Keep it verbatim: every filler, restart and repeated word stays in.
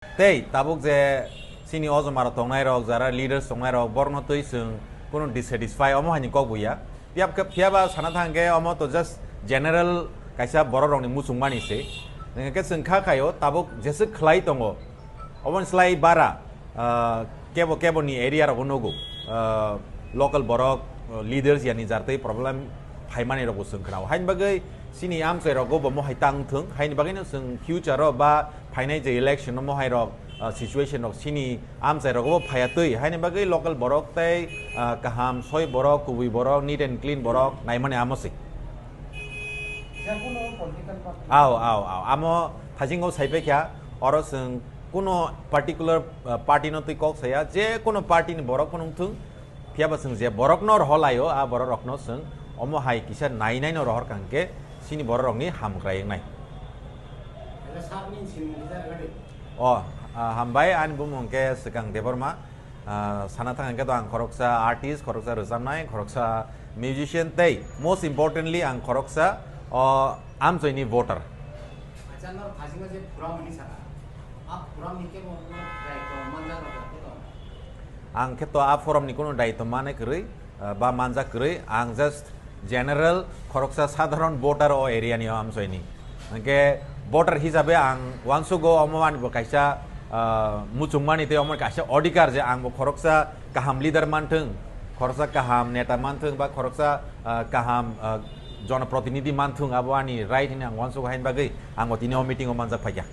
Tei tabuk je chini ojoma rok tongnai rok, jara leaders tongnai rok, borokno twi chwng kunu dissatisfy omo haini kok buya. Phiya khe, phiya ba sana thang khe omo to just general kaisa borok rokni muchungmani se. Hingkhe chwng kha khaio tabuk jeswk khlai tongo. Oboni slai bara, ah, kebo kebo ni area rogo nugo, ah, local borok, ah, leaders yani jartwi problem phaimani rokbo chwng khnao. Haini bagwi chini amchai rogo bo mohai tang thung, haini bagwino chwng future o ba phainai je election o mohai rok, ah, situation rok chini amchai rogo bo phaiya twi, haini bagwi local borok tei, ah, kaham soi borok, kubui borok, neat and clean borok naimani amo se. Aw, aw, aw. Amo thajingo saipai kha, oro chwng kuno particular, uh, party no twi kok saya, je kuno party ni borok phano wngthung, phiya ba chwng je borok no rohor laio, a borok rok no chwng omo hai kisa nai nai no rohor kang khe chini borok rok ni hamkrai wngnai. O, ah, hambai, ani bumung khe Swkang Debbarma. Ah, sana thang khe to ang khoroksa artist, khoroksa rwchapnai, khoroksa musician tei most importantly ang khoroksa, o, amchoini voter. Acha, nor phasingo je forum ni saka, a forum ni kebo no daitw manjak rok khe to? Ang khe to a forum ni kuno daitw manai kwrwi, ah, ba manjak kwrwi, ang just general khoroksa sadharon voter o area ni o amchoini. Hingkhe voter hisabe ang uansugo omo ani bo kaisa, ah, muchungmani tei omo kaisa odhikar je ang bo khoroksa kaham leader manthung, khoroksa kaham neta manthung ba khoroksa, ah, kaham, ah, jonoprotinidhi manthung, abo ani right hwnwi ang uansugo, haini bagwi ang bo tini o meeting o manjak phaikha.